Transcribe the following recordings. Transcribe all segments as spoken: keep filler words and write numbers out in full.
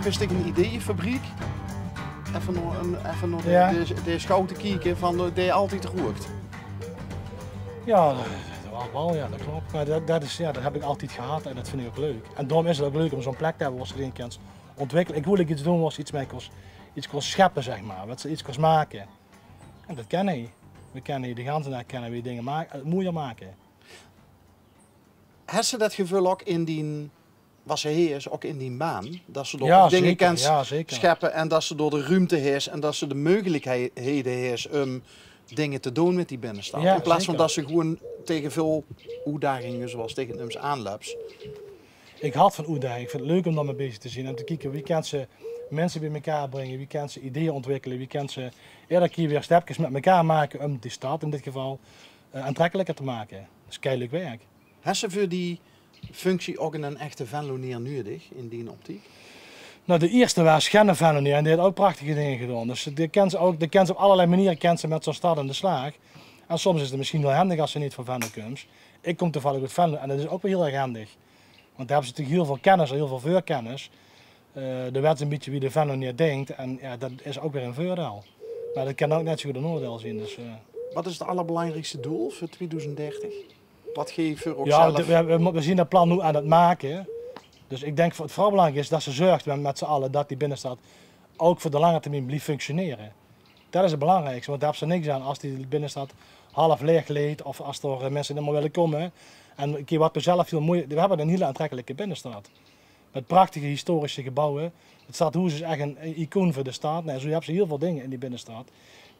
Is dit 'n ideeëfabriek? Effe nao, 'n, effe nao de, ja, de, de schouw te kieke van de, die altied roeëkt. Ja, det, det waal, waal, ja, det klop. Mer det, det is, ja, det heb ik altied gehad en det vind ik ouk leuk. En daorum is 't ouk leuk om zo'n plek te hebbe wo se dich kins ontwikkele. Ik wil ouk iets doon wo se iets mei kins, iets kins scheppe, zeg mer. Waat se iets kins make. En det kin hie. We kinne hie de ganse daag kinne we dinge ma-, eh, moeier make. Hes se det geveul ouk in dien, waat se hie is, ouk in dien baan? Det se dao, ja, ouk dinge, zeker, kins, ja, zeker, scheppe en det se dao de ruumte hes en det se de meugelikheden hes um dinge te doon mit die binnestad. Ja, in plaats van, zeker, det se gewoeën tege veul oetdaginge zoeas tege Ums aanlöps. Ik haud van oetdaginge. Ik vind 't leuk um dao mei bezig te zien en te kieke wie kins se minse bie mekaar bringe, wie kins se ideeën ontwikkele, wie kins se eder kier weer stepkes mit mekaar make um die stad in dit geval, eh, aantrekkelijker te make. Det is kei leuk werk. Hes se veur die functie ouk 'n, 'n echte Venlonaer nuuedig in dien optiek? Nou, de ierste waas gen Venlonaer en dae haet ouk prachtige dinge gedaon. Dus de kins se ouk, de kins se op allerlei maniere kins se mit zo'n stad aan de slaag. En soms is 't misschien waal hendig as se neet van Venlo kums. Ik kom toevallig oet Venlo en det is ouk waal hiel erg hendig. Want dao hebbe ze natuurlik hiel veul kennis, hiel veul veurkennis. Eh, de wèts 'n bietje wie de Venlonaer dinkt en ja, det is ouk weer 'n veurdeil. Mer det kin ouk net zoe good 'n naodeil zien. Dus, eh. Waat is 't allerbelangriekste doel veur twieëdoezend dertig? Waat geej veur ouk, ja, zelf, de, we, we, we zien det plan noe aan 't make. Dus ik dink, 't veural belangriek is det se zörgs mit, mit z'n alle det die binnestad ouk veur de lange termien blief functionere. Det is 't belangriekste, want dao hebs se niks aan as die binnestad half laeg ligk of as dao, eh, minse neet mier wille komme. En 'n kier waat we zelf hiel moei, we hebbe 'n hiel aantrekkelijke binnestad. Mit prachtige historische gebouwe. 't Stadhoes is ech 'n, 'n icoon veur de stad. Nae, zoe hebs se hiel veul dinge in die binnestad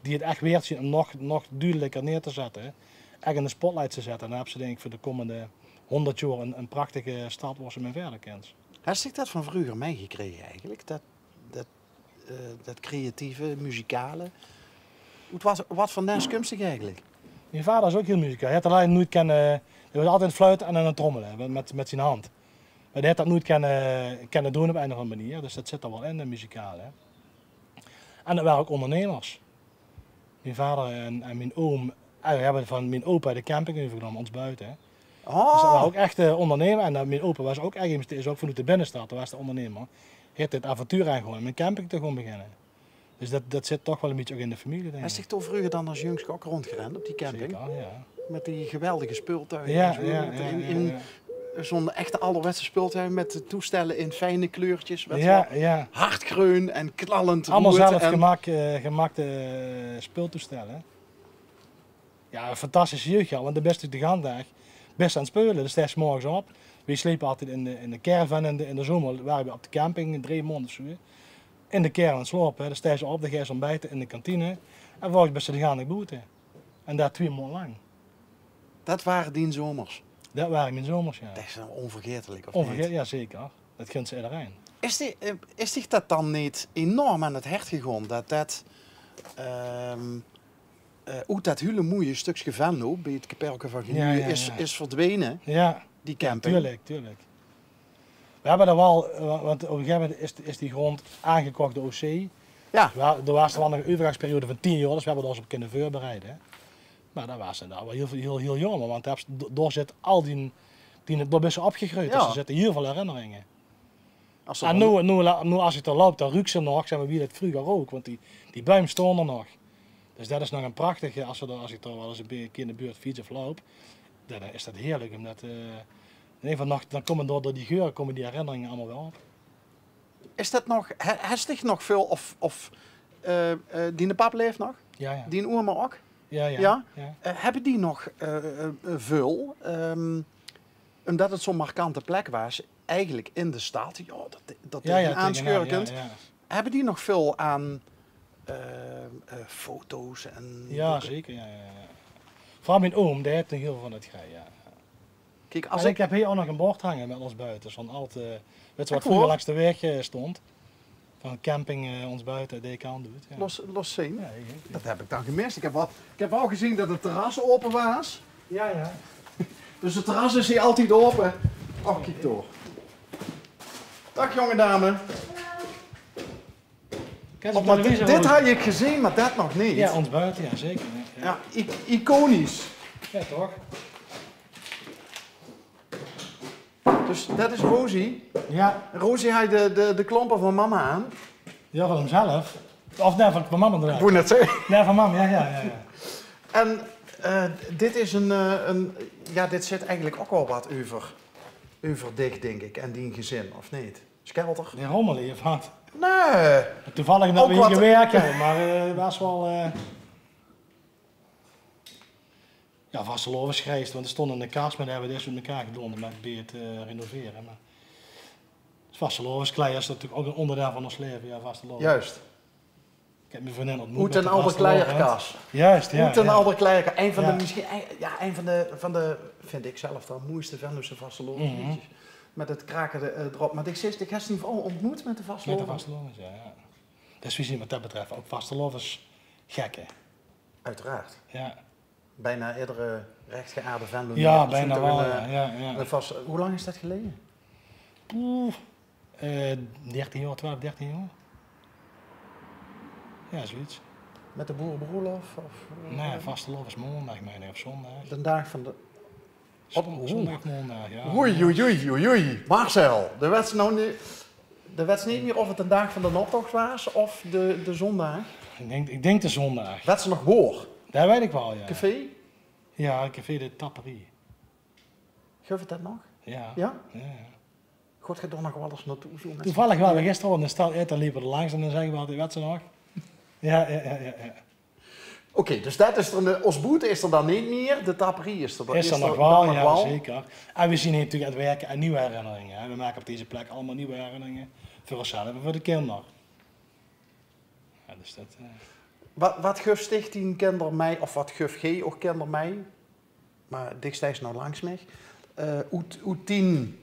die 't ech waerd zien um nog, nog duudelijker neer te zette. Ech in de spotlight te zette. En dan hebs se, dink ik, veur de komende honderd jaor 'n, 'n prachtige stad wo se mit verder kins. Hes dich det van vreuger meigekrege eigelik? Det, det eh, det creatieve, muzikale. Oet waat, waat veur nes kums dich eigelik? Mien vader is ouk hiel muzikaal. Hae haet allein noeit kinne, hae waas altied aan 't fluite en aan 't trommele, hè, mit, mit zien hand. Mer hae haet det noeit kinne, kinne doon op ein of anger manier. Dus det zit d'r waal in, det muzikale, hè. En det ware ouk óngernemers. Mien vader en, en mien oom, eh, hebbe van mien opa de camping euvergenómme, Ós Buite. Oh. Dus det ware ouk echte óngernemers. En, eh, mien opa waas ouk eigelik, is ouk vanoet de binnestad, dae waas de óngernemer. Haet dit avontuur aangegaon um 'n camping te gaon beginne. Dus det, det zit toch waal 'n bietje ouk in de femilie, dink ik. Hes dich dao vreuger dan as jungske ouk róndgerend op die camping? Zeker, ja. Mit die geweldige speultuige. Ja, en zo, ja, ja, in, ja, in ja. Zo'n echte alderwetse speultuig mit toestelle in fijne kleurtjes, wèts se waal. Ja, ja. Hardgreun en knallend roeëd. Allemaol zelf en gemaak, eh, gemaakte, eh, speultoestelle. Ja, 'n fantastische jeugd, ja, want dan bis se de ganse daag bis aan 't speule. Dan steis se 's morges op. Weej slepe altied in de, in de caravan in de, in de zomer, ware weej op de camping, drie maonde of zoe. In de caravan slaope, hè. Dan steis se op, dan geis se ontbijte in de kantine. En vervolges bis se de ganse daag boete. En det twieë maond lang. Det ware dien zomers? Det ware mien zomers, ja. Det is dan ónvergaetelik, of neet? Ónvergaet-, ja, zeker. Det gunt se ederein. Is die, eh, is dich det dan neet enorm aan 't hert gegaon det det, ehm, eh, oet det hiele moeie stukske Venlo, bie 't Kapelke van Genueë, ja, ja, is, ja, is verdwene, ja, die camping? Tuurlik, tuurlik. We hebbe d'r waal, eh, wa-, want op 'n gegaeve moment is, is die grond aangekoch door O C. Ja. Wa-, d'r waas waal 'n euvergangsperiode van tien jaor, dus we hebbe d'r ós op kinne veurbereide, hè. Mer det waas inderdaad waal hiel, hiel, hiel jaomer, want dao, dao zit al die, die, dao bis se opgegreujd, dus d'r zitte hiel väöl herinneringe. En noe, noe, noe as ik dao loup, dan ruuk se nog, zeg mer, wie det vreuger rook, want die, die buim staon d'r nog. Dus det is nog 'n prachtige, as se dao, as ik dao waal ins 'n be-, kier in de buurt fiets of loup, dan, dan is det heerlik, umdet, eh, in eder geval nog, dan kómme door, door die geure kómme die herinneringe allemaol weer op. Is det nog, he-, hes dich nog väöl of, of, eh, eh, diene pap leef nog? Ja, ja. Dien oerma ouk? Ja, ja. Ja? Ja. Eh, hebbe die nog, eh, eh, väöl, ehm, umdet 't zo'n markante plek waas, eigelik in de stad. Ja, det, det tegenaan, aansjeurkend. Ja, ja. Hebbe die nog väöl aan, eh, eh, foto's en... Ja, zeker, ja, ja, ja. Veural mien oom, dae haet nog hiel väöl van det grei, ja. Kiek, as ik... En ik heb hie ouk nog 'n bord hange mit Ós Buite, zo'n aad, eh, wèts se waat vreuger langs de waeg, eh, stond? Van camping, eh, Ós Buite, dae kant oet, ja. Laot, laot zien. Ja, hie, hie. Det heb ik dan gemis. Ik heb waal, ik heb waal gezeen det 't terras aope waas. Ja, ja. Dus 't terras is hie altied aope. Och, kiek dao. Daag, jonge dame. Op de televisie, dit had ik gezeen, mer det nog neet. Ja, Ós Buite, ja, zeker. Ja, ja. Ja, i-, iconisch. Ja, toch? Dus det is Rosie. Jao. Rosie haet de, de, de klompe van mama aan. Jao, van häömzelf. Of nae, van, van mama inderdaad. Ich wou net zègke. Nae, van mam, jao, jao, jao, jao. En, eh, dit is ein, eh, ein, jao, dit zaet eigelik ouch waal get euver, euver dich, dink ich, en dien gezin, of neet? Skelter? De rommel hie, of waat? Nae. Toevallig det v'r hie gewirk höbbe, mer, eh, 't waas waal, eh, jao, vastelaovesgreis, want d'r stóng ein kas, mer die höbbe v'r dus oet mekaar gedónderd mit, bie 't, eh, renovere. Mer vastelaoveskleier is natuurlik ouch ein óngerdeil van ós laeve, jao, vastelaovend. Juist. Ich höb mien vriendin óntmoet mit de vastelaovend. Oet ein alder kleierkas. Juist, jao. Oet ein alder kleierkas. Ein van de, mesjien, ein, jao, ein van de, van de, vind ich zelf dan, moeiste Venlose vastelaovesleedjes. Mit 't krakelke, eh, d'rop. Mer ich zègk, ich höb die vrouw óntmoet mit de vastelaovend. Mit de vastelaovend, jao, jao. Dus v'r zeen waat det betröf ouch vastelaovesgekke. Oeteraard. Jao. Bienao eder rechgeaarde Venlonaer. Jao, bienao waal, jao, jao. Hoe lang is det geleje? Oeh, eh, dertien jaor, twelf, dertien jaor. Jao, zoiets. Mit de boerebroelof, of, eh? Nae, vastelaovesmaondaag, mein ich, of zóndaag. Den daag van de Op, oeh. Zóndaag of maondaag, jao. Oei, oei, oei, oei, oei. Marcel, de wèts noe neet, de wèts neet mieër of 't d'n daag van d'n optoch waas of de, de zóndaag. Ich dink, ich dink de zóndaag. Wèts se nog woor? Det weit ich waal, jao. Café? Jao, café de Taperie. Guf 't det nog? Jao. Jao? Jao, jao. Gaot geer dao nog waal ins naotoe, zoe mit z'n twieë? Toevallig waal, v'r gister al in de stad aete, lepe v'r langs en dan zègke v'r altied: "Wèts se nog?" Jao, jao, jao, jao, jao. Oké, dus det is d'r, eh, ós boete is d'r dan neet mieër, de Taperie is d'r, is d'r nog waal, jao, zeker. En v'r zeen hie natuurlik aan 't wirke aan nuuj herinneringe, hè. V'r make op deze plek allemaol nuuj herinneringe veur ózzelf en veur de kinder. Jao, dus det, eh. Waat, waat gufs dich dien kinder mei, of waat guf geer uch kinder mei? Mer dich steis noe langs mich. Eh, oet, oet dien,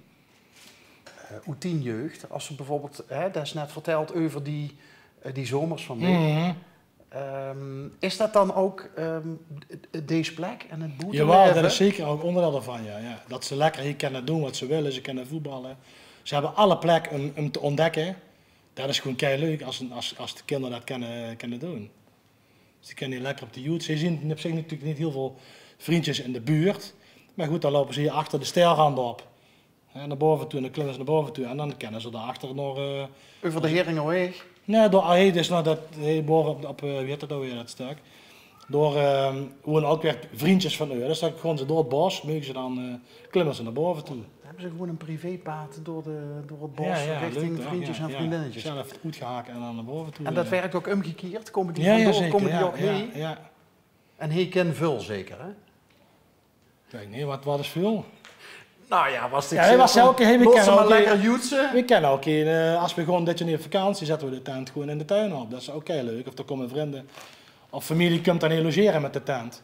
eh, oet dien jeug, es se bieveurbeeld, hè, det is net vertèld euver die, eh, die zomers van dich. Ehm, is det dan ouch, ehm, d-, d-, dees plek en 't boetelaeve? Jawaal, det is zeker ouch óngerdeil d'rvan, jao, jao. Det ze lekker hie kinne doon waat ze wille, ze kinne voetballe. Ze höbbe alle plek um, um te óntdèkke. Det is gewoen kei leuk es, es, es de kinder det kinne, kinne doon. Dus die kinne hie lekker op de joets. Ze zeen op zich natuurlik neet hiel väöl vrundjes in de buurt. Mer good, dan loupe ze hie achter de steilrand op. Hè, nao bove toe en dan klimme ze nao bove toe. En dan kinne ze dao achter nog, eh, euver de Heringerweeg? Nae, dao, ah, hie, dus, noe, det, hie bove op, op, eh, wie hèt det ouch weer, det stök? Dao, eh, woene ouch weer vrundjes van häör. Dus dan gaon ze door 't bos, meuge ze dan, eh, klimme ze nao bove toe. Dan höbbe ze gewoen ein privépaad door de, door 't bos, jao, jao, richting leuk, toch? Vrundjes en vriendinnetjes. Zelf oetgehak en dan nao bove toe, en det, eh, wirk ouch umgekieërd? Kómme die, jao, jao, zeker, kómme die ouch hie? Jao, jao. En hie kin väöl zeker, hè? Ich weit neet, waat, waat is väöl? Noe jao, waas, jao, hie waas elke, hie, v'r kinne ouch lekker joetse. V'r kinne ouch, eh, es v'r gewoen dit jaor neet op vakantie, zètte v'r de tent gewoen in de tuin op. Det is ouch kei leuk. Of d'r kómme vrunj of femilie kump dan hie logere mit de tent.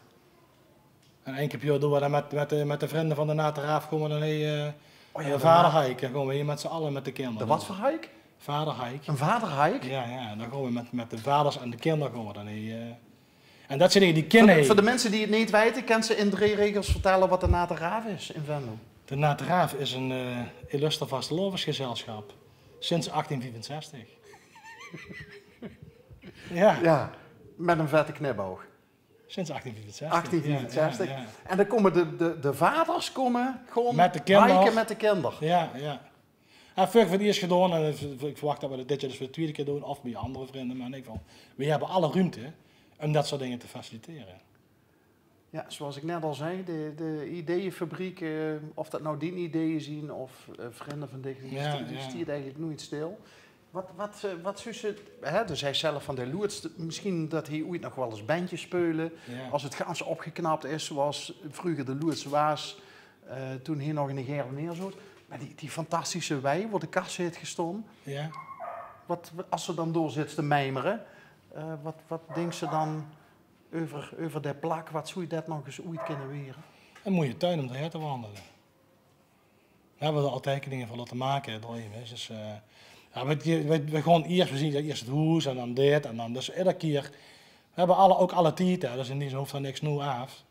En ein kier per jaor doon v'r dan mit, mit de, mit de vrunj van de Nate Raaf, gaon v'r dan hie, eh, vaderhike. Dan gaon v'r hie mit z'n alle mit de kinder. De waat veur hike? Vaderhike. Ein vaderhike? Jao, jao, dan gaon v'r mit, mit de vaders en de kinder gaon v'r dan hie, eh. En det zeen dinger die kinne. Veur de, veur de minse die 't neet weite, kins se in drie regels vertèlle waat de Nate Raaf is in Venlo? De Nate Raaf is ein, eh, illuster vastelaovesgezelsjap sinds achttien viefenzestig. Jao. Jao, mit ein vette knipoug. Sinds achttien viefenzestig. Achttien viefenzestig. Jao, jao, jao. En dan kómme de, de, de vaders kómme gewoen hike mit de kinder. Mit de kinder. Jao, jao. Höb v'r veur 't ieërs gedaon en ich verwach det v'r det dit jaor dus veur de twiede kier doon, of bie anger vrunj, mer in eder geval, v'r höbbe alle ruumte um det soort dinger te facilitere. Jao, zoeas ich net al zag, de, de ideeëfabriek, eh, of det noe dien ideeë zeen of, eh, vrunj van dich, die, jao, die, jao, steit eigelik noeats stil. Waat, waat, eh, waat zuus se, hè, doe zags zelf van de loods, mesjien det hie oeats nog waal ins bendjes speule. Jao. Es 't gans opgeknap is, zoeas vreuger de loods waas, eh, toen hie nog in de Gerwemeer zoot. Mer die, die fantastische wei, wo de kas haet gestange. Jao. Waat, es se dan dao zits te mijmere, eh, waat, waat dinks se dan euver, euver det plek, waat zów det nog ins oeats kinne waere? Ein mooie tuin um doorhaer te wandele. V'r höbbe d'r al teikeninge veur laote make, door emes. Dus, eh, jao, v'r, v'r, v'r gaon ieërs, v'r zeen ieërs 't hoes en dan dit en dan. Dus eder kier, v'r höbbe alle, ouch alle tied, hè. Dus in die zin hoof d'r niks noe aaf.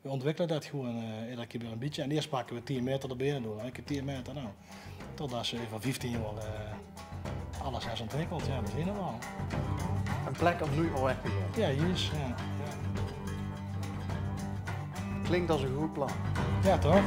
V'r óntwikkele det gewoen, eh, eder kier weer ein bietje. En ieërs pakke v'r tien maeter d'rbie en doon v'r ein kier tien maeter. Noe, totdet se euver vieftien jaor, eh, alles höbs óntwikkeld. Jao, det zeen v'r waal. Ein plek um noeats mieër weg te gaon. Jao, juus, jao, jao. Klink es ein good plan. Jao, toch?